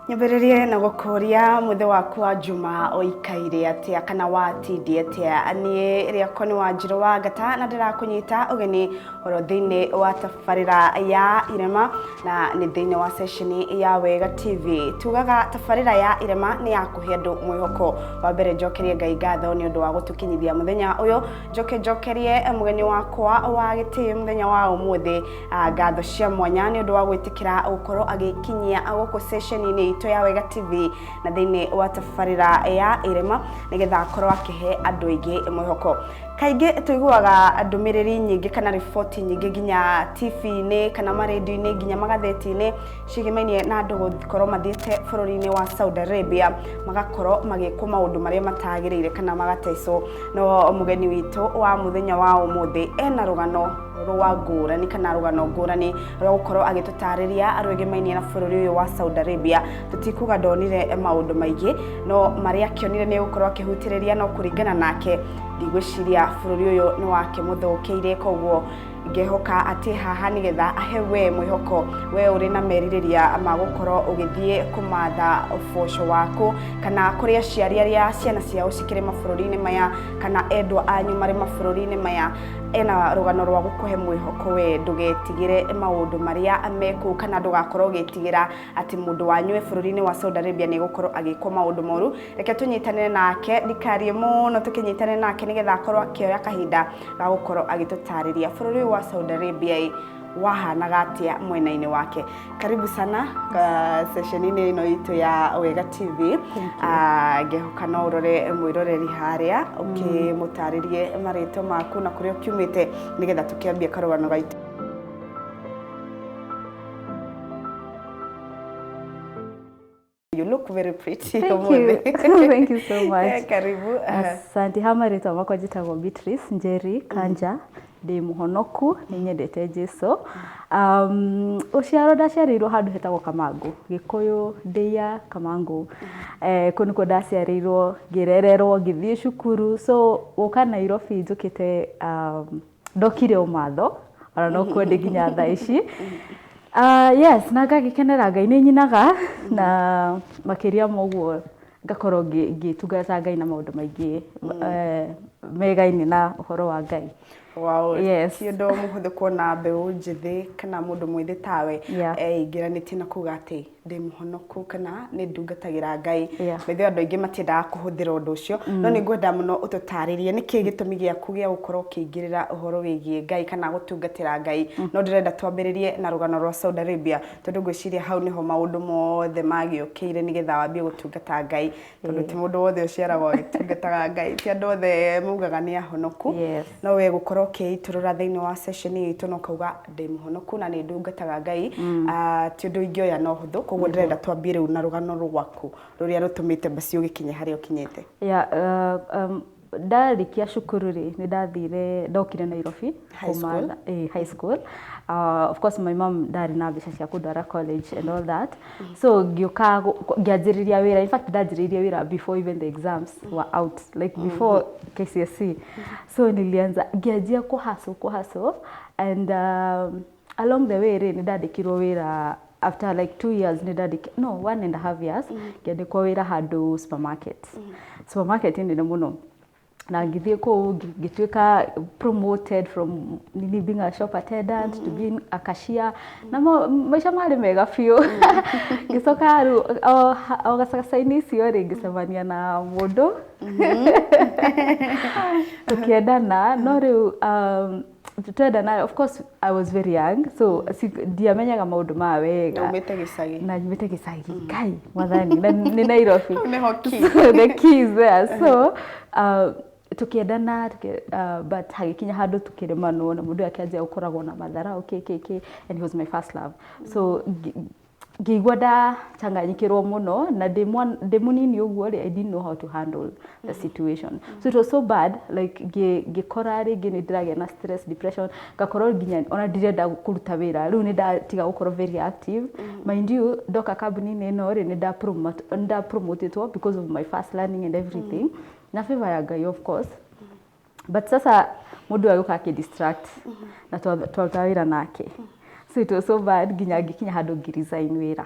Nyambĩrĩrie na gũkũria mũthĩ waku wa Juma ũikaire atĩa kana watindie atĩa. Niĩ rĩakwa nĩ Wanjirũ wa Ngata na ndĩrakũnyita ũgeni oro thĩinĩ wa tabarĩra ya Irema na nĩ thĩinĩ wa ceceni ya Wega TV. Tugaga tabarĩra ya Irema nĩ ya kũhe andũ mwĩhoko. Wa mbere njokerie Ngai ngatho nĩ ũndũ wa gũtũkinyithia mũthenya ũyũ, njoke njokerie mũgeni wakwa wa gĩtĩo mũthenya wa ũmũthĩ ngatho cia mwanya nĩ ũndũ wa gwĩtĩkĩra gũkorwo agĩkinyia gũkũ ceceni-inĩ itũ ya Wega TV na thĩinĩ wa tabarĩra ya Irema nĩgetha akorwo akĩhe andũ aingĩ mwĩhoko. Kaingĩ tũiguaga ndũmĩrĩri nyingĩ kana riboti nyingĩ nginya TV-inĩ kana marendio-inĩ nginya magathĩti-inĩ ciĩgĩmainie na andũ gũkorwo mathiĩte bũrũri-inĩ wa Saudi Arabia magakorwo magĩkwo maũndũ marĩa matagĩrĩire kana magatecwo. No mũgeni witũ wa mũthenya wa ũmũthĩ ena rũgano rwa ngũrani kana rũgano ngũrani rwa gũkorwo agĩtũtarĩria rwĩgĩmainie na bũrũri ũyũ wa Saudi Arabia. Tũtikuga ndonire maũndũ maingĩ no marĩa akĩonire nĩ gũkorwo akĩhutĩrĩria, no kũringana nake ndigwĩciria bũrũri ũyũ nĩ wakĩmũthũkĩire, koguo ngehoka atĩ haha nĩgetha ahe we mwĩhoko, we ũrĩ na merirĩria ma gũkorwo ũgĩthiĩ kũmatha ũboco waku, kana kũrĩ aciari arĩa ciana ciao cikĩrĩ mabũrũri-inĩ maya kana endwa anyu marĩ mabũrũri-inĩ maya, ena rũgano rwa gũkũhe mwĩhoko we ndũgetigĩre maũndũ marĩa me kũu kana ndũgakorwo ũgĩtigĩra atĩ mũndũ wanyu e bũrũri-inĩ wa Saudi Arabia nĩ egũkorwo agĩkwo maũndũ moru. Reke tũnyitanĩre nake, ndikarie mũno, tũkĩnyitanĩre nake nĩgetha akorwo akĩoya kahinda ga gũkorwo agĩtũtarĩria bũrũri ũyũ wa Saudi Arabia ĩ wahanaga atĩa mwena-inĩ wake. Karibu sana session-inĩ ĩno itũ ya Wega TV. Ngĩhoka no ũrore mwĩroreri harĩa ũkĩmũtarĩrie marĩtwa maku na kũrĩa ũkiumĩte nĩgetha tũkĩambie karũgano gaitũ. You look very pretty. Thank you. Thank you so much. Karibu. Asante. Ha marĩtwa makwa njĩtagwo Beatrice Njeri Kanja, ndĩ mũhonoku, nĩ nyendete Jesu. Ũciaro ndaciarĩirwo handũ hetagwo Kamangũ, Gĩkũyũ ndĩia Kamangũ. Kũu nĩkuo ndaciarĩirwo, ngĩrererwo, ngĩthiĩ cukuru. So gũka Nairobi njũkĩte ndokire ũmatho, ona no kuo ndĩ nginya thaa ici. Yes, na ngagĩkenera Ngai, nĩ nyinaga na makĩria ma ũguo ngakorwo ngĩtungata Ngai na maũndũ maingĩ megaine na ũhoro wa Ngai. Wow. Yes. Ti ũndũ mũhũthũ kuona mbeũ njĩthĩ kana mũndũ mwĩthĩ tawe eingĩranĩtie na kuga atĩ ndĩ mũhonoku kana nĩ ndungatagĩra Ngai. By the way, andũ aingĩ matiendaga kũhũthĩra ũndũ ũcio, no nĩ ngwenda mũno ũtũtarĩrie nĩkĩ gĩtũmi gĩaku gĩa gũkorwo ũkĩingĩrĩra ũhoro wĩgiĩ Ngai kana gũtungatĩra Ngai. No ndĩrenda twambĩrĩrie na rũgano rwa Saudi Arabia tondũ ngwĩciria hau nĩho maũndũ mothe magĩũkĩire nĩgetha wambie gũtungata Ngai, tondũ ti mũndũ wothe ũciaragwo agĩtungataga Ngai, ti andũ othe maugaga nĩ ahonoku. No we gũkorwo ũkĩitũrũra thĩinĩ wa session itũ na ũkauga ndĩ mũhonoku na nĩ ndungataga Ngai, ti ũndũ ingĩoya na ũhũthũ. Koguo ndĩrenda twambie rĩu na rũgano rwaku rũrĩa rũtũmĩte basi ũgĩkinye harĩa ũkinyĩte. Yeah, ndarĩkia cukuru rĩ, nĩ ndathire, ndokire Nairobi. High school? High school. Of course my mom ndarĩ na mbeca cia kũndwara college and all that. So ngĩũka ngĩanjĩrĩria wĩra. In fact ndanjĩrĩirie wĩra before even the exams were out, like before KCSE. So nilianza ngĩanjia kũhustle kũhustle and along the way rĩ, nĩ ndandĩkirwo wĩra after like 2 years, nĩ ndandĩki, no, 1.5 years, ngĩandĩkwo wĩra handũ supermarket, supermarket nene mũno, na ngĩthiĩ kũu ngĩtuĩka promoted from nini being a shop attendant to being a cashier, na maica marĩ mega biũ. Ngĩcoka rĩu o gacagaca-inĩ icio rĩ, ngĩcemania na mũndũ, tũkĩendana, no rĩu twendana, of course I was very young, so ndiamenyaga maũndũ maya wega. Umĩte gĩcagi. Na nyumĩte gĩcagi, Ngai mwathani, na nĩ Nairobi. Hau nĩho key. So the key is there. So tukiendana but hagĩkinya handũ tukĩrĩmanwo na mũndũ ũyũ akĩanjia gũkoragwo na matharau kĩ kĩ kĩ, and he was my first love, so ngĩigua ndachanganyikĩrwo mũno na ndĩ mũnini ũguo rĩ, I didn't know how to handle the situation, so it was so bad, like ngĩkora rĩngĩ nĩ ndĩragĩa na stress, depression, ngakorwo nginya ona ndirenda kũruta wĩra. Rĩu nĩ ndatiga gũkorwo very active. Mind you, ndoka kambuni-inĩ ĩno rĩ, nĩ ndapromotetwo because of my fast learning and everything na favor ya Ngai, of course, but sasa mũndũ ũyũ agĩũka akĩ-distract na twarutaga wĩra nake, so it was so bad nginya ngĩkinya handũ ngĩ-resign wĩra.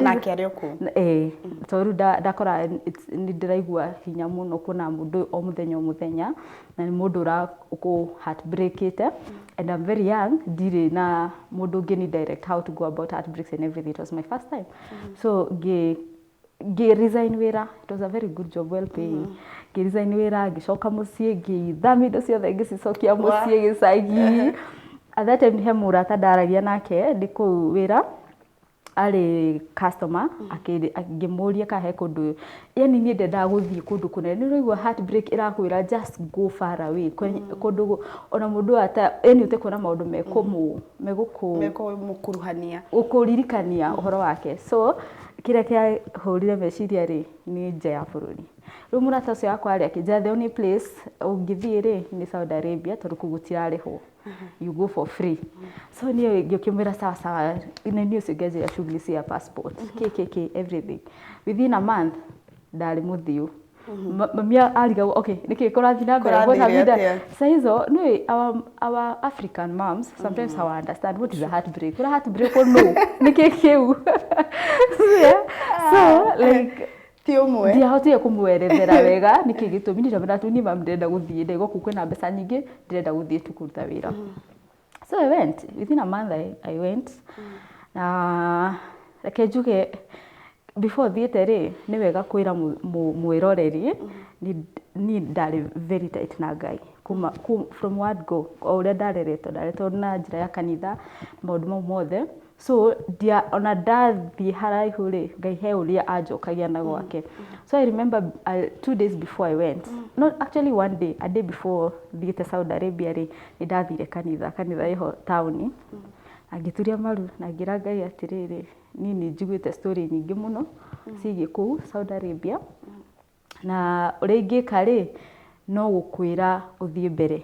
Nake arĩ o kũu. Ĩĩ, tondũ rĩu ndakora nĩ ndĩraigua hinya mũno kuona mũndũ ũyũ o mũthenya o mũthenya, na nĩ mũndũ ũrakũ heartbreakĩte, and I'm very young, ndirĩ na mũndũ ũngĩ ni direct how to go about heartbreaks and everything. It was my first time. So ngĩ resign wĩra. It was a very good job, well paying. Ngĩ resign wĩra, ngĩcoka mũciĩ, ngĩthamia indo ciothe, ngĩcicokia mũciĩ gĩcagi. At that time he mũrata ndaragia nake ndĩ kũu wĩra, arĩ customer, ngĩmũria kana he kũndũ, yani niĩ ndendaga gũthiĩ kũndũ kũnene. Nĩ ũraigua heartbreak ĩrakwĩra just go far away, kũndũ ona mũndũ ata, yani ũtekuona maũndũ mekũmũ megũkũ Mekũmũkuruhania. Gũkũririkania ũhoro wake. So kĩrĩa kĩahũrire meciria rĩ, nĩ nja ya bũrũri. Rĩu mũrata ũcio wakwa rĩ, akĩnjĩra the only place ũngĩthiĩ rĩ, nĩ Saudi Arabia, tondũ kũu gũtirarĩhwo, you go for free. So niĩ ngĩkĩmwĩra sawa sawa, na niĩ ũcio ngĩanjĩria shughuli cia passport, kk everything. Within a month ndarĩ mũthiũ. Mami arigagwo, okay, nĩkĩ kũrathiĩ na mbere? What have you done? Kũrathire? Saa hizo nĩ our African moms sometimes how understand what is a heartbreak. Ura heartbreak no nĩkĩ kĩu? So like Ti ũmwe. Ndiahotire kũmwerethera wega nĩkĩ gĩtũmi. Ndĩramwĩra tu niĩ mami ndĩrenda gũthiĩ, ndaigua kũu kwĩna mbeca nyingĩ, ndĩrenda gũthiĩ tu kũruta wĩra. So I went within a month. I went, na reke njuge, before thiĩte rĩ, nĩ wega kwĩra mwĩroreri niĩ ndarĩ very tight na Ngai kuma from word go. O ũrĩa ndareretwo, ndareretwo na njĩra ya kanitha, maũndũ mau mothe. So ndia ona ndathiĩ haraihu rĩ, Ngai he ũrĩa anjokagia na gwake. So I remember 2 days before I went, no, actually one day, a day before thiĩte Saudi Arabia rĩ, nĩ ndathire kanitha, kanitha ĩho taũni, na ngĩturia maru na ngĩra Ngai atĩrĩrĩ, niĩ nĩ njiguĩte story nyingĩ mũno ciĩgiĩ kũu Saudi Arabia, na ũrĩa ingĩka rĩ, no gũkwĩra ũthiĩ mbere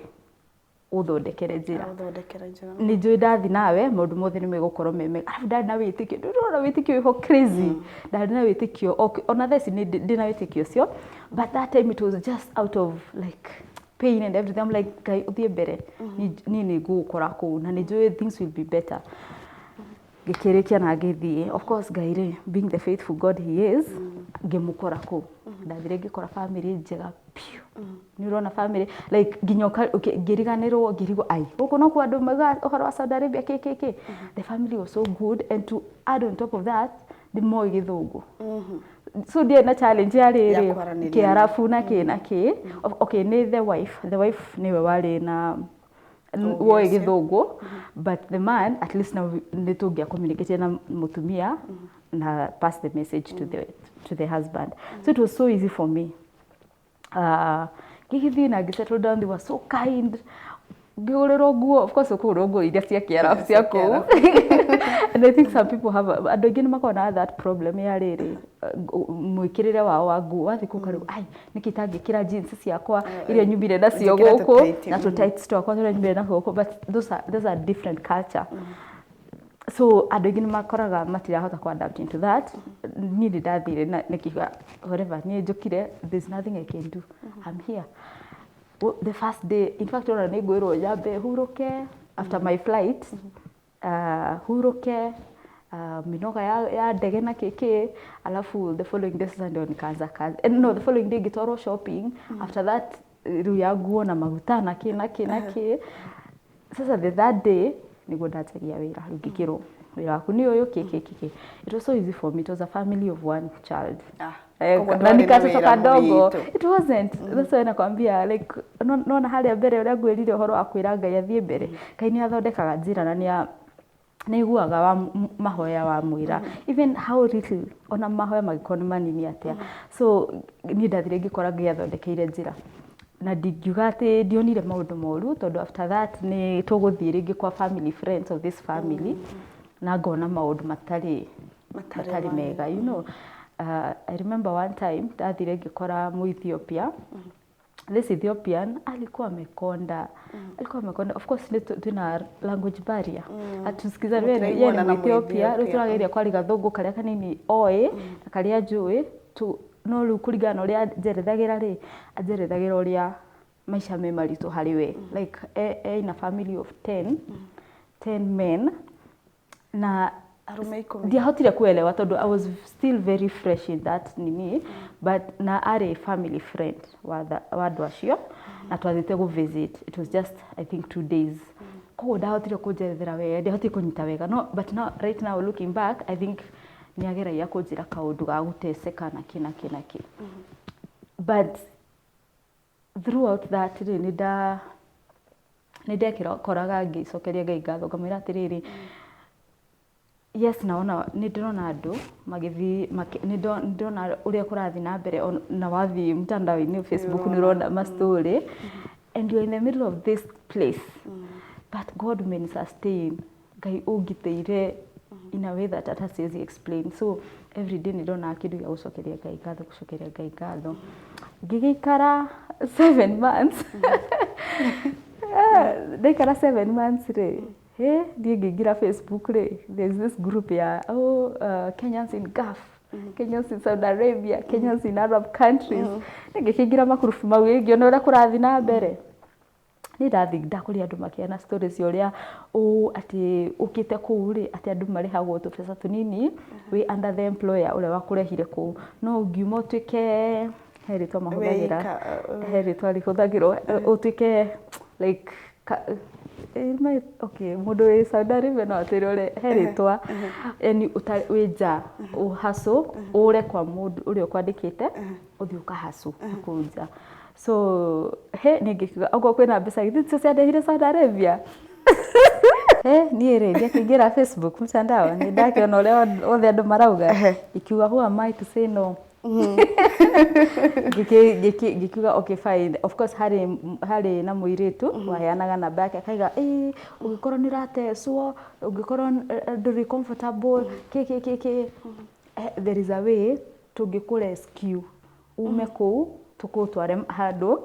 ũthondekere njĩra. Ũthondekere njĩra. Nĩ njũĩ ndathi nawe maũndũ mothe nĩ megũkorwo me mega. Arabu ndarĩ na wĩtĩkio, ndũrona wĩtĩkio wĩho crazy. Ndarĩ na wĩtĩkio, okay, ona thaa ici nĩ ndĩ na wĩtĩkio ũcio, but that time it was just out of like pain and everything. I'm like, "Ngai, ũthiĩ mbere, niĩ nĩ ngũgũkora kũu na nĩ njũĩ things will be better." Ngĩkĩrĩkia na ngĩthiĩ. Of course Ngai rĩ, being the faithful God he is, ngĩmũkora kũu. Ndathire ngĩkora family njega biũ. Nĩ ũrona family like nginya ngĩriganĩrwo, ngĩrigwo, ai, gũkũ nokuo andũ maugaga ũhoro wa Saudi Arabia, kĩ kĩ kĩ. The family was so good, and to add on top of that, nĩ moĩ Gĩthũngũ, so ndiarĩ na challenge ya Ya rĩrĩ kwaranĩria. Kĩarabu na kĩ na kĩ. Okay, nĩ the wife nĩwe warĩ na Ũgĩ woĩ ũcio. Gĩthũngũ, but the man, at least now nĩ tũngĩa communicate na mũtumia na pass the message to the husband. So it was so easy for me. Ngĩgĩthiĩ na ngĩ settle down. They were so kind. Ngĩgũrĩrwo nguo, of course ũkũgũrĩrwo nguo iria cia kĩarabu cia kũu. And I think some people have andũ aingĩ nĩ makoragwo na that problem ya rĩrĩ, mwĩkĩrĩre wao wa nguo. Wathiĩ kũu karĩu, ai, nĩkĩ itangĩkĩra jeans ciakwa iria nyumire nacio Njĩkĩre gũkũ tũ-tight, na tũ-tights twakwa tũrĩa nyumire nakuo gũkũ? But those are different culture, so andũ aingĩ nĩ makoraga matirahota ku adapt into that. Niĩ nĩ ndathire na nĩkiuga whatever, niĩ njũkire, there's nothing I can do, I'm here. The first day, in fact, ona nĩ ngwĩrwo nyambe hurũke after my flight, hurũke mĩnoga ya ndege na kĩkĩ. Alafu the following day sasa ndio nikaanza kazi. And no, the following day ngĩtwarwo shopping after that, rĩu ya nguo na maguta na kĩ na kĩ na kĩ. Sasa the third day nĩguo ndanjagia wĩra. Rĩu ngĩkĩrwo, "Wĩra waku nĩ ũyũ," kĩ kĩ kĩ kĩ. It was so easy for me. It was a family of one child. Ah, Eh, koguo na ndwarĩ ni na katoto wĩra kadogo. mũritũ. It wasn't. That's why nakwambia like nona harĩa mbere ũrĩa ngwĩrire ũhoro wa kwĩra Ngai athiĩ mbere. Ngai nĩ athondekaga njĩra na nĩ nĩ aiguaga wa mahoya wa mwĩra, even how little, ona mahoya mangĩkorwo nĩ manini atĩa. So niĩ ndathire ngĩkora Ngai athondekeire njĩra, na ndingiuga atĩ ndionire maũndũ moru, tondũ after that nĩ tũgũthiĩ rĩngĩ kwa family friends of this family na ngona maũndũ matarĩ Matarĩ matarĩ mega. I remember one time ndathire ngĩkora mu Ethiopia. This Ethiopian alikuwa amekonda, alikuwa amekonda. Of course nĩ twĩna language barrier, atusikizana. Yeye ni Mũtiraiguana na Ethiopia, rĩu Mũethiopia. tũrageria kwaria gathũngũ karĩa kanini oĩ na karĩa njũĩ tu, no rĩu kũringana na ũrĩa njerethagĩra rĩ, anjerethagĩra ũrĩa maica me maritũ harĩ we, like e in a family of 10 men na Arũme 10. Ndiahotire kuelewa tondũ I was still very fresh in that nini, but na arĩ family friend wa andũ acio na twathiĩte gũ visit. It was just, I think, 2 days, koguo ndahotire kũnjerethera wega, ndiahotire kũnyita wega, no but now, right now, looking back, I think nĩ ageragia kũnjĩra kaũndũ ga gũteceka na kĩ na kĩ na kĩ. But throughout that rĩ, nĩ ndekoraga ngĩcokeria Ngai ngatho, ngamwĩra atĩrĩrĩ, yes, naona nĩ ndĩrona andũ magĩthiĩ, nĩ ndĩrona ũrĩa kũrathiĩ na mbere na wathiĩ mtandao-inĩ, Facebook, nĩ ũrona ma story and you're in the middle of this place, but God may sustain, Ngai ũngitĩire in a way that hata siwezi explain. So every day nĩ ndonaga kĩndũ gĩa gũcokeria Ngai ngatho, gũcokeria Ngai ngatho. Ngĩgĩikara 7 months. Ndaikara 7 months rĩ, he niĩ ngĩingĩra Facebook rĩ, there's this group ya Kenyans in Gulf, Kenyans in Saudi Arabia, Kenyans in Arab countries. Ngĩkĩingĩra makurubu mau, ngĩona ũrĩa kũrathiĩ na mbere. Niĩ ndathiĩ ndakũria andũ makĩana stories cia ũrĩa ũ atĩ ũkĩte kũu rĩ, atĩ andũ marĩhagwo tũbeca tũnini wĩ under the employer ũrĩa wakũrehire kũu, no ũngiuma ũtuĩke, he rĩtwa mahũthagĩra, he rĩtwa rĩhũthagĩrwo, ũtuĩke like okay, mũndũ wĩ Saudi Arabia no atwĩre ũrĩa he rĩtwa, yani wĩ nja ũhacũ ũre kwa mũndũ ũrĩa ũkwandĩkĩte, ũthiĩ ũkahacũ kũu nja. So he niĩ ngĩkiuga okorwo kwĩna mbeca, githĩ ticio ciandehire Saudi Arabia? He niĩ rĩ, ndiakĩingĩra Facebook mtandao, nĩ ndakĩona ũrĩa othe andũ marauga, ikiuga, "Who am I to say no?" Ngĩkiuga, "Okay, fine." Of course harĩ na mũirĩtu waheanaga namba yake, akaiga ĩ ũngĩkorwo nĩ ũratecwo, ũngĩkorwo ndũrĩ comfortable, kĩ kĩ kĩ kĩ, there is a way tũngĩkũ rescue ume kũu, tũkũtware handũ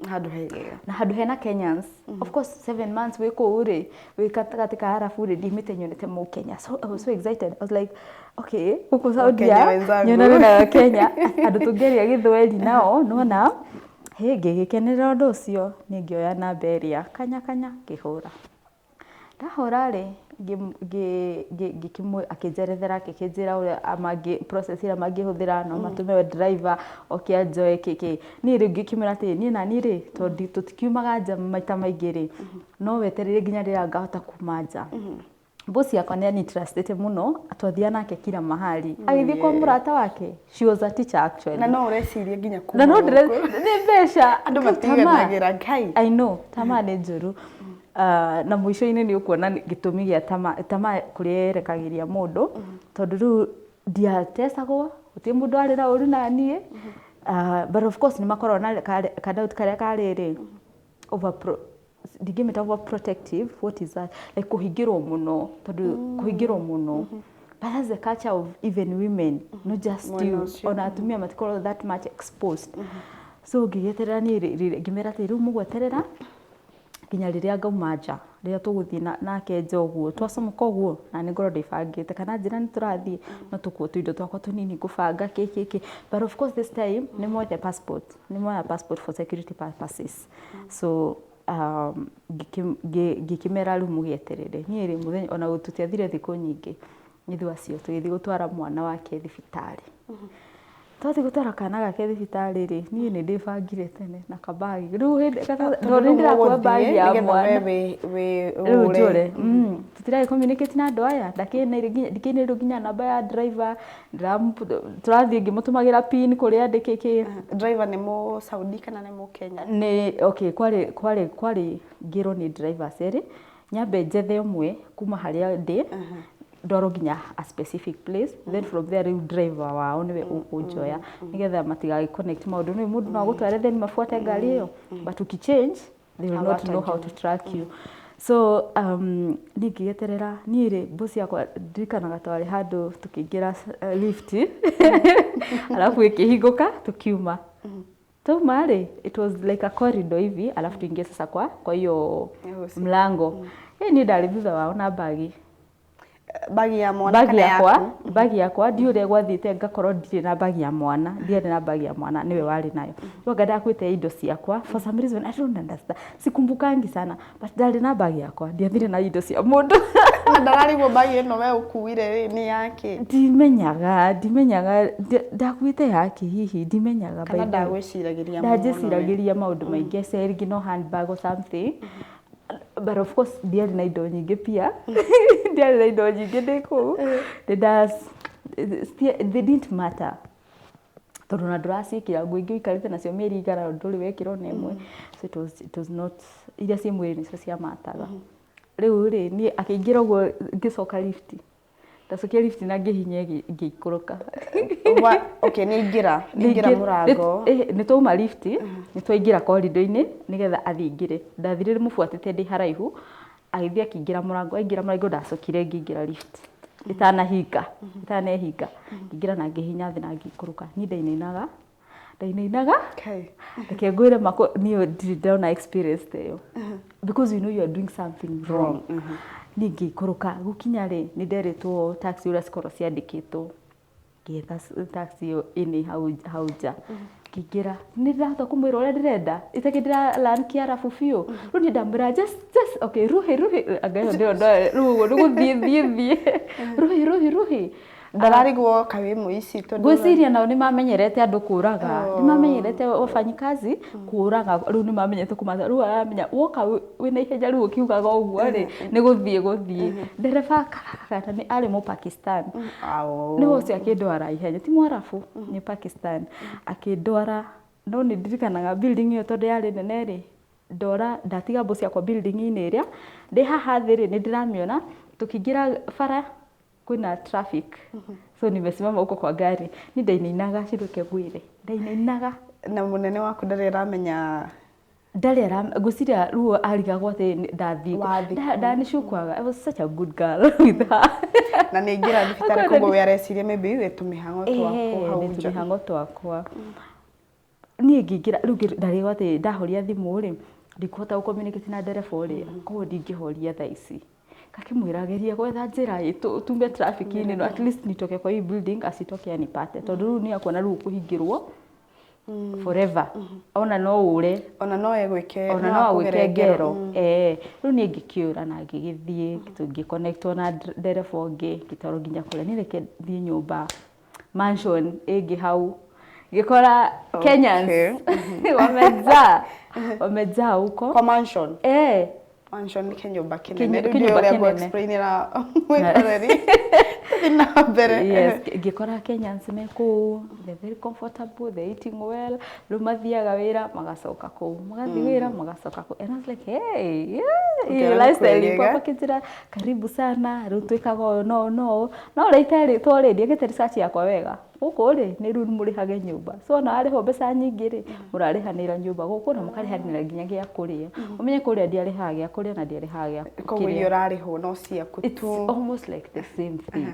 handũ hegega na handũ hena Kenyans. Of course 7 months wĩ kũu rĩ, wĩ gatagatĩ ka Arabu rĩ, ndiumĩte nyonete mũkenya, so I was so excited. I was like, "Okay, gũkũ Saudia wenzangu. Nyonane na Kenya, andũ tũngĩaria gĩthweri nao." Nona hĩ ngĩgĩkenerera ũndũ ũcio. Niĩ ngĩoya namba ĩrĩa kanya kanya, ngĩhũra. Ndahũra rĩ, akĩnjerethera, akĩnjĩra ũrĩa mangĩ process ĩrĩa mangĩhũthĩra, no matũme driver oke anjoe kĩkĩ. Niĩ rĩu ngĩkĩmwĩra atĩ niĩ nani rĩ, tondũ tũtikiumaga nja maita maingĩ rĩ, no wetereire nginya rĩrĩa ngahota kuma nja. Boss yakwa nĩ anitrustĩte mũno, twathiaga nake kila mahali, agĩthiĩ kwa mũrata wake. She was a teacher, actually. Na no ũreciria nginya kuma Na no ndĩre gũkũ. Nĩ mbeca. Andũ Tamaa. matiganagĩra Ngai. I know tamaa nĩ njũru. Na mũico-inĩ nĩ ũkuona gĩtũmi gĩa tamaa, tamaa kũrĩa yerekagĩria mũndũ, tondũ rĩu ndiatecagwo, gũtirĩ mũndũ arĩ na ũru na niĩ. But of course nĩ makoragwo na ka doubt karĩa karĩrĩ over, ndingĩmĩta overprotective, what is that, like kũhingĩrwo mũno, tondũ kũhingĩrwo mũno, but that's the culture of even women, not just Mwena you. ũcio. Ona atumia matikoragwo that much exposed. So ngĩgĩeterera niĩ ngĩmera atĩ rĩu mũgweterera nginya rĩrĩa ngauma nja, rĩrĩa tũgũthiĩ nake nja ũguo, twacomoka ũguo, na nĩ ngorwo ndĩbangĩte kana njĩra nĩ tũrathiĩ, no tũkuo tũindo twakwa tũnini, ngũbanga kĩ kĩ kĩ. But of course this time nĩ moete passport, nĩ moya passport for security purposes. So ngĩkĩmera rĩu mũgĩeterere. Niĩ rĩ, mũthenya ona tũtiathire thikũ nyingĩ, nĩ acio tũgĩthiĩ gũtwara mwana wake thibitarĩ. Twathiĩ gũtwara kana gake thibitarĩ rĩ, niĩ nĩ ndĩbangire tene na kabagi rĩu hĩndĩ tondũ nĩ ndĩrakua bagi ya mwana rĩu njũre. Tũtiragĩ communicate na andũ aya, ndikĩnĩrwo nginya namba ya driver. Tũrathiĩ ngĩmũtũmagĩra pin kũrĩa ndĩ kĩkĩ. Driver nĩ mũ Saudi kana nĩ mũ Kenya? Nĩ okay, kwarĩ ngĩrwo nĩ drivers erĩ, nyambe njethe ũmwe kuma harĩa ndĩ, ndwarwo nginya a specific place, then from there rĩu driver wao nĩwe ũkũnjoya, nĩgetha matigagĩ connect maũndũ. Nĩ mũndũ no agũtware then mabuate ngari ĩyo, but ũkichange they will not know how to track you. So niĩ ngĩgĩeterera. Niĩ rĩ, boss yakwa ndirikanaga twarĩ handũ tũkĩingĩra lift, alafu ĩkĩhingũka, tukiuma. Twauma rĩ, it was like a corridor hivi, alafu tuingie sasa kwa hiyo mlango. Niĩ ndarĩ thutha wao na bagi. Bagi ya mwana bagi kana yakwa. Yaku? Bagi yakwa, ndiũ ũrĩa gwathiĩte ngakorwo ndirĩ na bagi ya mwana, ndiarĩ na bagi ya mwana, nĩwe warĩ nayo. Rĩu anga ndakuĩte indo ciakwa, for some reason I don't understand, sikumbukangi sana, but ndarĩ na bagi yakwa, ndiathire na indo cia mũndũ. Ndararigwo bagi ĩno we ũkuire rĩ nĩ yake. Ndimenyaga, ndimenyaga ndakuĩte yake hihi, ndimenyaga. Kana by the way. Ndagwĩciragĩria mũno we. Ndanjĩciragĩria maũndũ maingĩ, cerigi no handbag or something, but of course ndiarĩ na indo nyingĩ pia, ndiarĩ na indo nyingĩ ndĩ kũu. They didn't matter tondũ na ndũraciĩkĩra nguo ingĩ ũikarĩte nacio mĩeri igana ndũrĩ wekĩra ona ĩmwe. So it was not iria ciĩ mwĩrĩ nĩcio ciamataga. Rĩu rĩ, niĩ akĩingĩra ũguo, ngĩcoka lift, ndacokia lift na ngĩhinya ngĩikũrũka. Okay, nĩ aingĩra, nĩ aingĩra mũrango. Nĩ twauma lift, nĩ twaingĩra corridor-inĩ nĩgetha athiĩ aingĩre. Ndathire ndĩmũbuatĩte ndĩ haraihu, agĩthiĩ akĩingĩra mũrango. Aingĩra mũrango, ndacokire ngĩingĩra lift ĩtanahinga, ĩtanehinga, ngĩingĩra na ngĩhihinya thĩ na ngĩikũrũka. Niĩ ndainainaga, ndainainaga. Kai. Reke ngwĩre mako, niĩ ndirĩ ndona experience ta ĩyo, because you know you are doing something wrong. Niĩ ngĩikũrũka, gũkinya rĩ, nĩ nderĩtwo taxi ũrĩa cikorwo ciandĩkĩtwo. Ngĩetha taxi ĩyo ĩnĩ hau hau nja, ngĩingĩra. Nĩ ndĩrahota kũmwĩra ũrĩa ndĩrenda itakĩ ndĩra learn Kĩarabu biũ. Rĩu niĩ ndamwĩra just okay, ruhi ruhi, anga ĩyo ndĩyo rĩu ũguo nĩ gũthiĩ thiĩ thiĩ, ruhi ruhi ruhi. Ndararigwo kaĩ wĩ mũici tondũ Ngwĩciria nao nĩ mamenyerete andũ kũraga, nĩ mamenyerete wafanyikazi kũraga. Rĩu nĩ mamenyerete kũmatha. Rĩu aramenya woka wĩna ihenya, rĩu ũkiugaga ũguo rĩ, nĩ gũthiĩ gũthiĩ. Ndereba kana nĩ arĩ mũ Pakistan. Ao. Nĩ ũcio akĩndwara ihenya, ti Mwarabu, nĩ Pakistan akĩndwara. No nĩ ndirikanaga building ĩyo tondũ yarĩ nene rĩ, ndora ndatiga mbũ ciakwa building-inĩ ĩrĩa ndĩ haha thĩ rĩ, nĩ ndĩramĩona. Tũkĩingĩra bara kwĩna traffic, so nimesimama huko kwa gari, ni ndainainaga ciruke ngwĩre ndainainaga. Na mũnene waku ndarĩ aramenya? Ndarĩ ara, ngwĩciria rĩu arigagwo atĩ ndathiĩ Wathiĩ kũ. Ndanicukwaga. I was such a good girl with her. Na nĩ aingĩra thibitarĩ, koguo we areciria maybe wĩ tũmĩhang'o twaku hau nĩ nja. Tũmĩhang'o twakwa. Niĩ ngĩingĩra rĩu ndarigwo atĩ ndahoria thimũ rĩ, ndikũhota gũ communicate na ndereba ũrĩa, koguo ndingĩhoria thaa ici. Ngakĩmwĩra, geria gwetha njĩra ĩ tume traffic-inĩ ĩno, at least nitoke kwa hii building, asitoke anipate, tondũ rĩu nĩ akuona rĩu ũkũhingĩrwo forever, ona no ũre. Ona no egwĩke. Ona no agwĩke ngero. Rĩu niĩ ngĩkĩũra na ngĩgĩthiĩ, ngĩconnectwo na ndereba ũngĩ, ngĩtwarwo nginya kũrĩa. Niĩ reke thiĩ nyũmba mansion ĩngĩ hau, ngĩkora Kenyans wamejaa, wamejaa huko. Kwa mansion? Eh. Mansion nĩ kĩnyũmba kĩnene. Rĩu Kĩnyũmba ndiũĩ ũrĩa kĩnene. ngũ-explainĩra mwĩroreri. Tũthiĩ na mbere. Yes, ngĩkora Kenyans me kũu, they're very comfortable, they're eating well. Rĩu mathiaga wĩra magacoka kũu, magathiĩ wĩra magacoka kũu, and I was like, hey, yeah, hii Ũkĩona nĩ lifestyle iko kwegega. hapa. Akĩnjĩra, karibu sana, rĩu twĩkaga ũũ no no no ũrĩa itarĩ twarĩ ndiekĩte research yakwa wega. Gũkũ rĩ, nĩ rĩu mũrĩhage nyũmba, so ona warĩhwo mbeca nyingĩ rĩ, mũrarĩhanĩra nyũmba gũkũ na mũkarĩhanĩra nginya gĩa kũrĩa. Ũmenye kũrĩa ndiarĩhaga gĩa kũrĩa na ndiarĩhaga gĩa Koguo kĩrĩa. Iria ũrarĩhwo no ciaku It's tu. Almost like the same thing.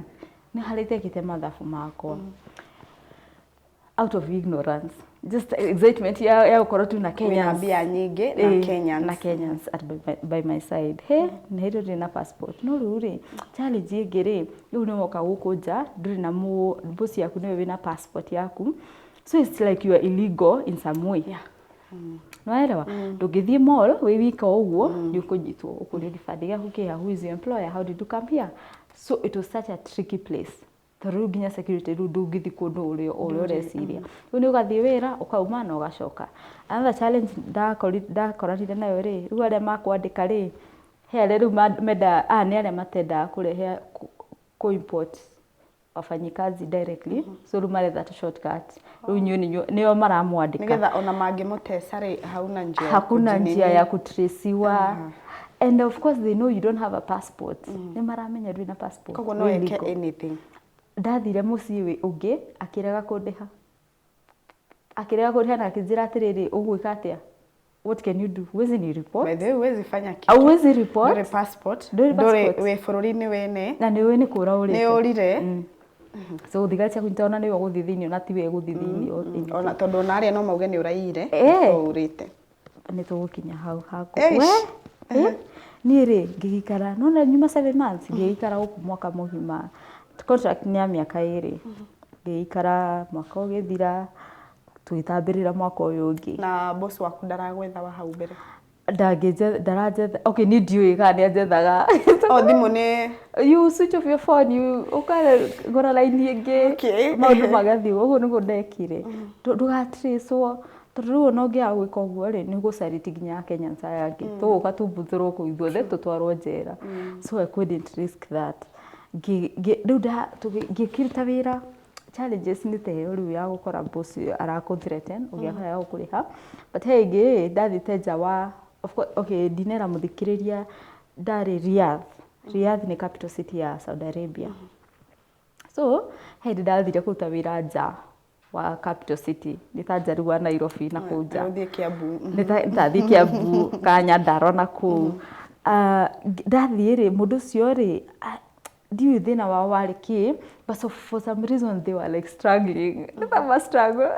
Nĩ harĩa itekĩte mathabu makwa out of ignorance, just excitement ya gũkorwo tu na Wĩna Kenyans. mbia nyingĩ na Kenyans. Na Kenyans at by my side. He na hĩndĩ ndĩ na passport, no rĩu rĩ, challenge ĩngĩ rĩ, rĩu nĩ woka gũkũ nja, ndũrĩ na mũ boss yaku nĩwe wĩna passport yaku, so it's like you are illegal in some way. Nĩwaelewa? Ndũngĩthiĩ mall wĩ wika ũguo, nĩ ũkũnyitwo, ũkũrio gĩbandĩ gĩaku kĩha, who is your employer, how did you come here? So it was such a tricky place, tondũ rĩu nginya security, rĩu ndũngĩthiĩ kũndũ ũrĩa ũreciria. Rĩu nĩ ũgathiĩ wĩra, ũkauma na ũgacoka. Another challenge ndakoranire nayo rĩ, rĩu arĩa makwandĩka rĩ, he arĩa rĩu mendaga, aya nĩ arĩa matendaga kũrehe kũ import wafanyikazi directly, so rĩu maretha tũ shortcut. Rĩu inyuĩ nĩo maramwandĩka. Nĩgetha ona mangĩmũteca rĩ, hauna njia ya Hakuna kũjinini. Njia ya kutresiwa, and of course they know you don't have a passport. Nĩ maramenya ndũrĩ na passport. Koguo no Wĩ eke illegal. Anything. Ndathire mũciĩ wĩ ũngĩ, akĩrega kũndĩha, akĩrega kũndĩha na akĩnjĩra atĩrĩrĩ, ũgwĩka atĩa? What can you do? Huwezi ni report. By the way, huwezi fanya kitu. Hauwezi report. Ndũrĩ passport. Ndũrĩ Ndũrĩ passport. wĩ bũrũri-inĩ wene. Na nĩ ũĩ nĩ kũra ũrĩte. Nĩ ũrire. So thigari cia kũnyita ona nĩwe ũgũthiĩ thĩinĩ, ona tiwe ũgũthiĩ thĩinĩ. Ona tondũ ona arĩa no mauge nĩ ũraiyire. Ko ũrĩte. Nĩ tũgũkinya hau haku. Eish. We niĩ rĩ, ngĩgĩikara nona nyuma 7 months, ngĩgĩikara gũkũ mwaka mũgima. Contract nĩ ya mĩaka 2. Ngĩgĩikara, mwaka ũgĩthira, tũgĩtambĩrĩra mwaka ũyũ ũngĩ. Na boss waku ndaragwetha wa hau mbere? Ndangĩnjetha, ndaranjetha, okay niĩ ndiũĩ kana nĩ anjethaga. O thimũ nĩ You switch off your phone, you ũkagũra line ĩngĩ. Maũndũ magathiĩ ũguo nĩguo ndekire. Ndũgatracewo tondũ rĩu ona ũngĩaga gwĩka ũguo rĩ, nĩ ũgũcarĩti nginya Kenyans aya angĩ. Tũgũka tumbuthũrwo kũu ithuothe tũtwarwo njera. So I couldn't risk that. Rĩu ngĩkĩruta wĩra, challenges nĩ ta ĩyo rĩu ya gũkora boss arakũ threaten ũngĩakara gũkũrĩha. But he ĩngĩ ĩ, ndathiĩte nja wa, of course, okay, ndinera mũthikĩrĩria, ndarĩ Riyadh. Riyadh nĩ capital city ya Saudi Arabia. So he hĩndĩ ndathire kũruta wĩra nja wa capital city, nĩ ta nja rĩu wa Nairobi na kũu nja. Ũthiĩ Kiambu. Nĩ tathiĩ Kiambu ka Nyandarua na kũu. Ndathiĩ rĩ, mũndũ ũcio rĩ, ndiũĩ thĩna wao warĩ kĩ, but so for some reason they were like struggling. Nĩ ta ma struggle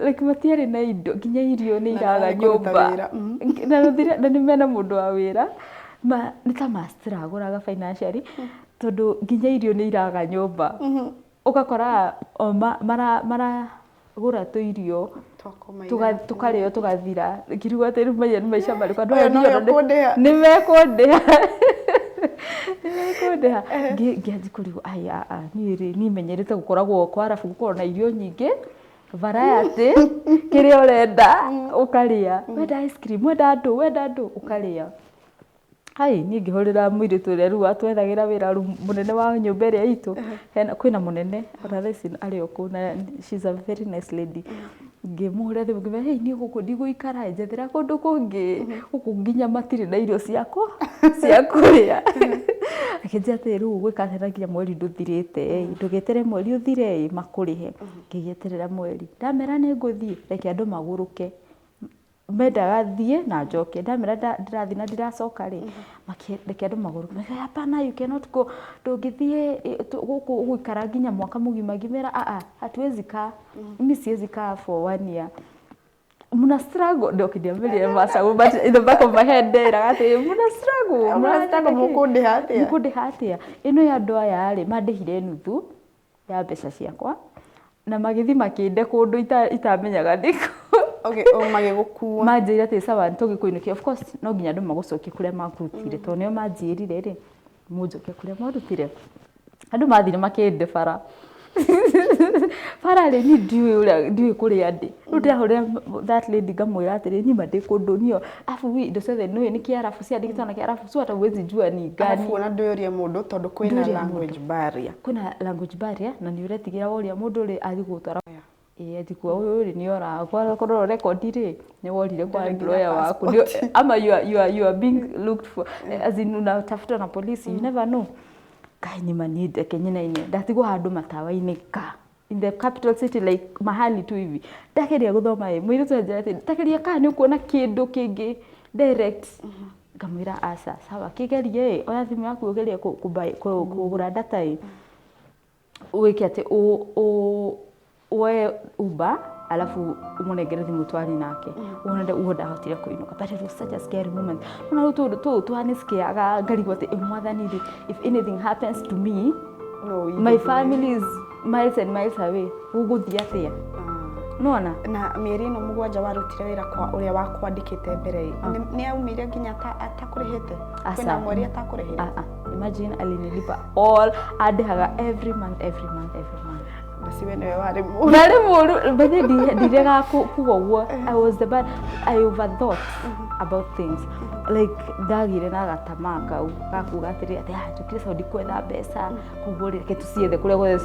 like matiarĩ na indo, nginya irio nĩ iraga nyũmba. Na nĩ mena mũndũ wa wĩra, ma nĩ ta ma struggle financially tondũ nginya irio nĩ iraga nyũmba. Ũgakora o maragũra tũirio tũkarĩo tũgathira, ngĩrigwo atĩ rĩu maya nĩ maica marĩkũ, andũ aya nĩ mekũndĩha, nĩ mekũndĩha. Ngĩanjia kũrigwo ai aa, niĩ rĩ, niĩ menyerete gũkoragwo kwa arabu gũkoragwo na irio nyingĩ, variety, kĩrĩa ũrenda ũkarĩa, wenda ice cream, wenda ndũ, wenda ndũ, ũkarĩa. Hai, niĩ ngĩhũrĩra mũirĩtu ũrĩa rĩu watwethagĩra wĩra, rĩu mũnene wa nyũmba ĩrĩa itũ, kwĩna mũnene ona thaa ici arĩ o kũu, na she's a very nice lady. Ngĩmũhũrĩra thimũ ngĩmwĩra, hey, niĩ gũkũ ndigũikara, njethera kũndũ kũngĩ, gũkũ nginya matirĩ na irio ciakwa cia kũrĩa. Akĩnjĩra atĩrĩ, rĩu ũgwĩka atĩa na nginya mweri ndũthirĩte, ndũgeterere mweri ũthire makũrĩhe. Ngĩgĩeterera mweri, ndamera nĩ ngũthiĩ, reke andũ magũrũke, mendaga thiĩ na njoke, ndamera ndĩrathiĩ na ndiracoka rĩ, reke andũ magũrũke. Makiuga hapana, you cannot go, ndũngĩthiĩ gũkũ ũgũikara nginya mwaka mũgima. Ngĩmera aa, hatuwezi kaa, mimi siwezi kaa for 1 year. Muna struggle, okay, ndiamĩrire macagu, but in the back of my head nderaga atĩ muna struggle, muna struggle, mũkũndĩha atĩa? Mũkũndĩha atĩa? Ĩno ya andũ aya rĩ, mandĩhire nuthu ya mbeca ciakwa na magĩthiĩ makĩnde kũndũ itamenyaga nĩkũ. Okay, o magĩgũkua. Manjĩrire atĩ sawa, tũgĩkũinũkia. Of course no nginya andũ magũcokie kũrĩa makũrutire, tondũ nĩo manjĩrire rĩ, mũnjokie kũrĩa mwarutire. Andũ mathire makĩnde bara. Bara rĩ, niĩ ndiũĩ ũrĩa, ndiũĩ kũrĩa ndĩ. Rĩu ndĩrahũrĩra that lady ngamwĩra atĩrĩ, niĩ ma ndĩ kũndũ niĩ, arabu indo ciothe nĩũĩ nĩ kĩarabu, ciandĩkĩtwo na kĩarabu, so hata huwezi jua ni gani. Arabu ona ndũyũrie mũndũ tondũ kwĩna language barrier. Kwĩna language barrier na nĩ ũretigĩra woria mũndũ rĩ, athiĩ gũgũtwara. Ĩĩ athiĩ kuo ũyũ rĩ nĩ ora, korwo record rĩ, nĩ worire kwa employer waku. Ama you are being looked for, as in unatafutwa na polisi, you never know. Kai nĩ ma niĩ ndeke nyinaine, ndatigwo handũ matawa-inĩ ka in the capital city, like mahali tu hivi. Ndageria gũthoma ĩ, mũirĩtu anjĩra atĩ tageria kana nĩ ũkuona kĩndũ kĩngĩ direct. Ngamwĩra aca, sawa, kĩgerie ĩ, oya thimũ yaku ũgerie kũgũra data ĩ, wĩke atĩ woe Uber alafu ũmũnengere thimũ twari nake. Wona ũguo ndahotire kũinũka, but it was such a scary moment. Ona rĩu tũndũ tũu twanickeaga ngarigwo atĩ mwathani rĩ, if anything happens to me, my family is miles and miles away, gũgũthiĩ atĩa? Nona Na mĩeri ĩno 7 warutire wĩra kwa ũrĩa wakwandĩkĩte mbere, nĩ aumire nginya atakũrĩhĩte? Kwĩna mweri atakũrĩhĩte? Imagine, alinilipa all, andĩhaga every month, every month, every month. Basi we nĩwe warĩ mũru. Ndarĩ mũru, but ndiregaga kuga ũguo. I was the bad, I overthought about things. Like ndagire na gatamaa kau ga kuga atĩrĩ, atĩ njũkire Saudi kwetha mbeca, koguo rĩ, reke tũciethe kũrĩa guothe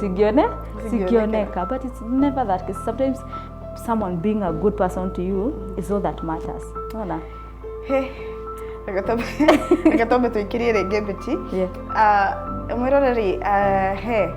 cingĩoneka. But it's never that case. Sometimes someone being a good person to you is all that matters. Unaona? He, reke twambe tũikĩrie rĩngĩ mbĩti. Mwĩroreri, he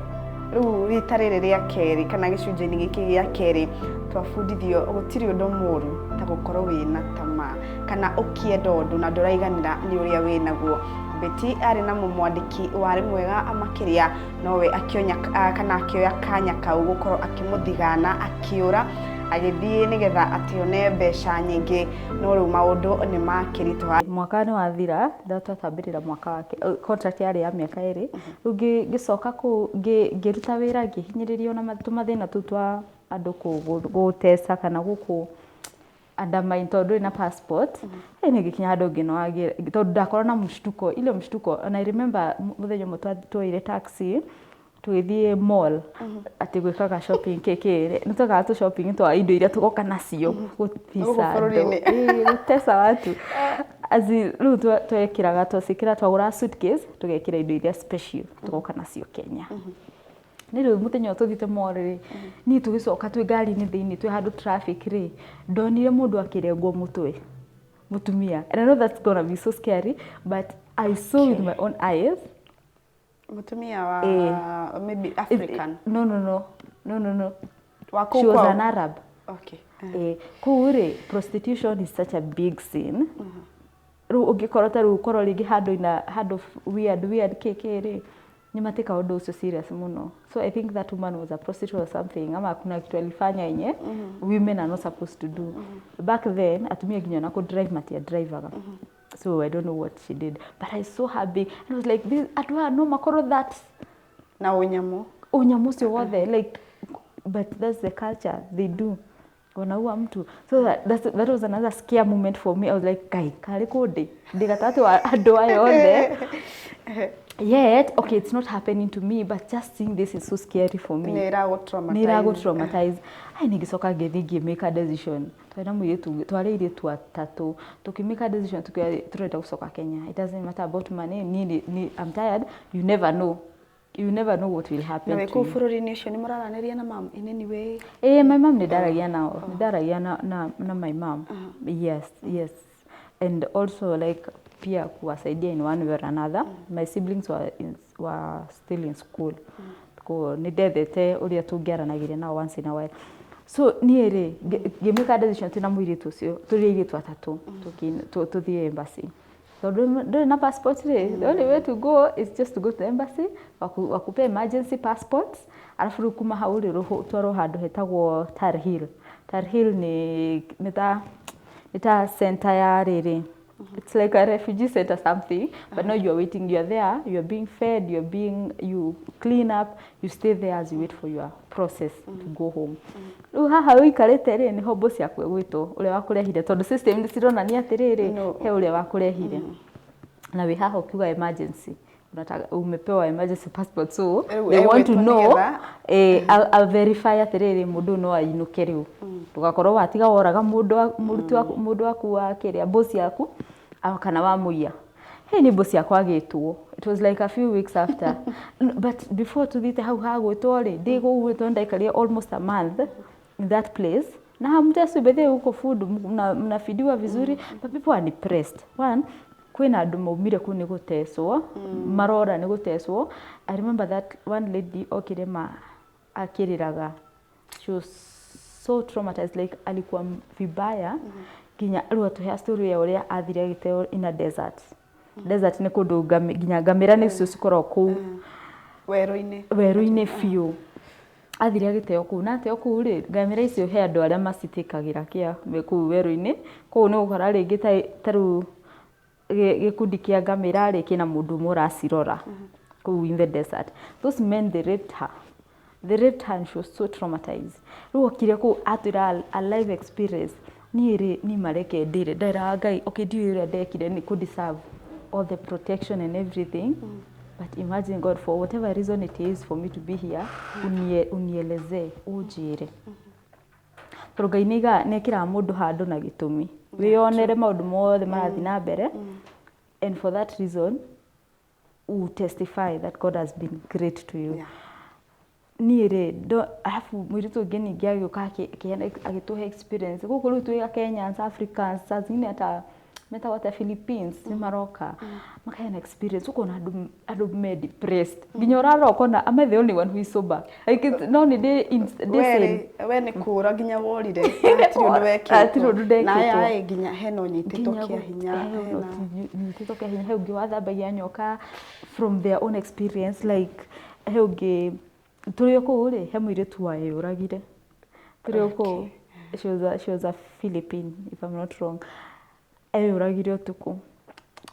rĩu rita rĩrĩ rĩa kerĩ kana gĩcunjĩ-inĩ gĩkĩ gĩa kerĩ twabundithio gũtirĩ ũndũ mũru ta gũkorwo wĩna tamaa kana ũkĩenda ũndũ na ndũraiganĩra nĩ ũrĩa wĩnaguo. Betty arĩ na mũmwandĩki warĩ mwega makĩria, nowe akĩonya kana akĩoya kanya kau gũkorwo akĩmũthigana, akĩũra agĩthiĩ nĩgetha atĩ one mbeca nyingĩ, no rĩu maũndũ nĩ makĩritũha. Mwaka nĩ wathira, twatambĩrĩra mwaka wake, contract yarĩ ya mĩaka 2. Rĩu ngĩcoka kũu ngĩruta wĩra, ngĩhinyĩrĩrio na tũmathĩna tũu twa andũ gũteca kana gũkũ Undermine tondũ ndũrĩ na passport. Ĩ nĩ ngĩkinya handũ ngĩnoa tondũ ndakorwo na mshtuko, ile mshtuko. And I remember mũthenya ũmwe twoire taxi tũgĩthiĩ mall atĩ gwĩkaga shopping kĩkĩ, nĩ twekaga tũ shopping twa indo iria tũgoka nacio gũtica Gũkũ andũ. bũrũri-inĩ. Ĩĩ, gũtesa watu. As in, rĩu twekĩraga, twacikĩra, twagũra suitcase tũgekĩra indo iria special tũgoka nacio Kenya. Nĩ rĩu mũthenya ũyũ tũthiĩte mall rĩ, niĩ tũgĩcoka twĩ ngari-inĩ thĩinĩ twĩ handũ traffic rĩ, ndonire mũndũ akĩrengwo mũtwe, mũtumia. And I know that's gonna be so scary, but I saw with my own eyes. Mũtumia wa Ĩĩ. maybe African? No, no, no, no, no, no. Wa kũu She was kwao? an Arab. Okay. Eh, kũu rĩ, prostitution is such a big sin. Rĩu ũngĩkorwo ta rĩu ũkorwo rĩngĩ handũ ina handũ weird weird kĩkĩ rĩ, nĩ matĩkaga ũndũ ũcio serious mũno. So I think that woman was a prostitute or something, ama kuna kitu alifanya yenye women are not supposed to do. Back then atumia nginya na kũ-drive matia drivaga. So I don't know what she did, but I saw her being and I was like, this andũ aya no makorwo that Na ũnyamũ. Ũnyamũ ũcio wothe, like, but that's the culture they do, wanaua mtu. So that was another scare moment for me. I was like, "Kai, karĩ kũ ndĩ ndĩ gatagatĩ wa andũ aya othe?" Yet okay, it's not happening to me, but just seeing this is so scary for me. Nĩ ĩragũ-traumatize. Nĩ ĩragũ-traumatize. Ai, nĩngĩcoka ngĩthiĩ ngĩ-make a decision. Twarĩ na mũirĩtu ũngĩ, twarĩ airĩtu atatũ, tũkĩ-make a decision tukiuga tũrenda gũcoka Kenya. It doesn't matter about money, niĩ I'm tired. You never know, you never know what will happen Na wĩ to kũu you. Bũrũri-inĩ ũcio nĩ mũraranĩria na mam in any way? Eh, my mom nĩ ndaragia nao, nĩ ndaragia na my mom. Yes. And also like pia kuwasaidia in one way or another. My siblings were still in school. Ko nĩ ndethete ũrĩa tũngĩaranagĩria nao once in a while. So niĩ rĩ, ngĩmĩka decision twĩna mũirĩtu ũcio, tũrĩ airĩtu atatũ, tũthiĩ embassy. Tondũ ndũrĩ na passport rĩ, the only way to go is just to go to the embassy, wakupe emergency passport, alafu rĩu kuma hau rĩ, ũtwarwo handũ hetagwo Tarhil. Tarhil nĩ ta center ya rĩrĩ. It's like a refugee center something, but now you are waiting, you are there, you are being fed, you are being, you clean up, you stay there as you wait for your process to go home. Rĩu haha ũikarĩte rĩ, nĩho boss yaku ĩgwĩtwo, ũrĩa wakũrehire, tondũ system nĩ cironania atĩrĩrĩ, No. he ũrĩa wakũrehire. Na wĩ haha ũkiuga emergency. Unataka, umepewa emergency passport, so Rĩu they want to egwĩtwo know nĩgetha- eh, a verify atĩrĩrĩ, mũndũ ũyũ no ainũke rĩu, ndũgakorwo watiga woraga mũndũ mũruti waku, mũndũ waku wa kĩrĩa, boss yaku kana wamũiya. Hey, nĩ boss yakwa agĩtwo. It was like a few weeks after. But before tuthiĩte hau hagwĩtwo rĩ, ndĩ kũu tondũ ndaikarire almost a month in that place na hamteswi bethe huko, food mnafidiwa vizuri, but people are depressed. One, kwĩna andũ maumire kũu nĩ gũtecwo, marora nĩ gũtecwo. I remember that one lady okire ma akĩrĩraga. She was so traumatized, like alikuwa vibaya nginya rĩu atũhe story ya ũrĩa athire agĩteo in a desert. Desert nĩ kũndũ nginya ngamĩra nĩcio cikoragwo kũu. Werũ-inĩ. Werũ-inĩ biũ. Athire agĩteo kũu, na ateo kũu rĩ, ngamĩra icio he andũ arĩa macitĩkagĩra kĩa me kũu werũ-inĩ. Kũu nĩ ũgũkora rĩngĩ ta rĩu gĩkundi kĩa ngamĩra rĩ, kĩna mũndũ ũmwe ũracirora kũu in the desert. Those men, they raped her, they raped her, and she was so traumatized. Rĩu okire kũu atwĩra a life experience. Niĩ rĩ, niĩ mareke ndĩre nderaga Ngai, okay, ndiũĩ ũrĩa ndekire nĩ kũ deserve all the protection and everything, but imagine, God, for whatever reason it is for me to be here, unielezee, ũnjĩre, tondũ Ngai nĩ ekĩraga mũndũ handũ na gĩtũmi, wĩyonere maũndũ mothe marathiĩ na mbere, and for that reason you testify that God has been great to you. Niĩ rĩ, arabu mũirĩtu ũngĩ ningĩ agĩũka agĩtũhe experience gũkũ rĩu twĩ Kenyans, Africans, saa zingine hata metagwo atĩa, Philippines, nĩ maroka makaheana experience. Ũkona andũ me depressed nginya ũrarora ũkona, am I the only one who is sober? Like no nĩ ndĩ sane. We nĩ kũra nginya worire, hatirĩ ũndũ wekĩtwo. Hatirĩ ũndũ ndekĩtwo. Na aya ĩ nginya hena ũnyitĩtwo nginya kĩa hinya, hena nyitĩtwo kĩa hinya. He ũngĩ wathambagia nyoka from their own experience. Like he ũngĩ tũrĩ o kũu rĩ, he mũirĩtu weyũragire tũrĩ o kũu. She was a Philippine, if I'm not wrong. Eyũragire ũtukũ.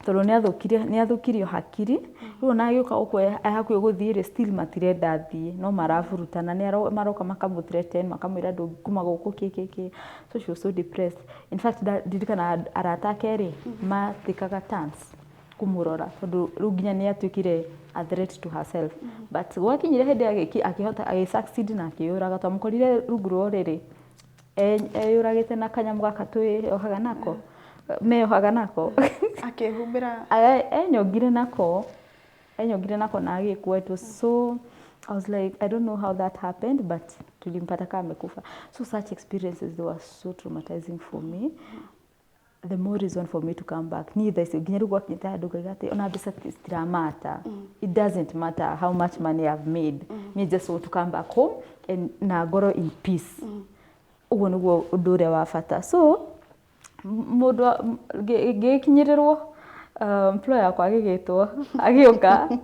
Tondũ nĩ athũkirio hakiri. Rĩu ona agĩũka gũkũ hakuhĩ gũthiĩ rĩ, still matirenda athiĩ, no maraburutana, nĩ maroka makamũ-threaten, makamwĩra ndũngĩkuma gũkũ, kĩ kĩ kĩ. So she was so depressed. In fact, ndirikanaga arata ake rĩ, matĩkaga turns kũmũrora, tondũ rĩu nginya nĩ atuĩkire a threat to herself. But gwakinyire hĩndĩ akĩhota, agĩ succeed na akĩyũraga. Twamũkorire rungu rwa ũrĩrĩ eyũragĩte na kanyamũ gaka twĩyohaga nako, meyohaga nako. Akĩhumbĩra. Enyongire nako na agĩkua. It was so, I was like, I don't know how that happened, but tulimpata kama amekufa. So such experiences, they were so traumatizing for me, the more reason for me to come back. Niĩ thaa ici nginya rĩu gwakinyĩte handũ ngaiga atĩ ona mbeca citiramata. It doesn't matter how much money I've made, me just want to come back home and na ngorwo in peace. Ũguo nĩguo ũndũ ũrĩa wa bata. So mũndũ ngĩkinyĩrĩrwo, employer yakwa agĩgĩtwo, agĩũka.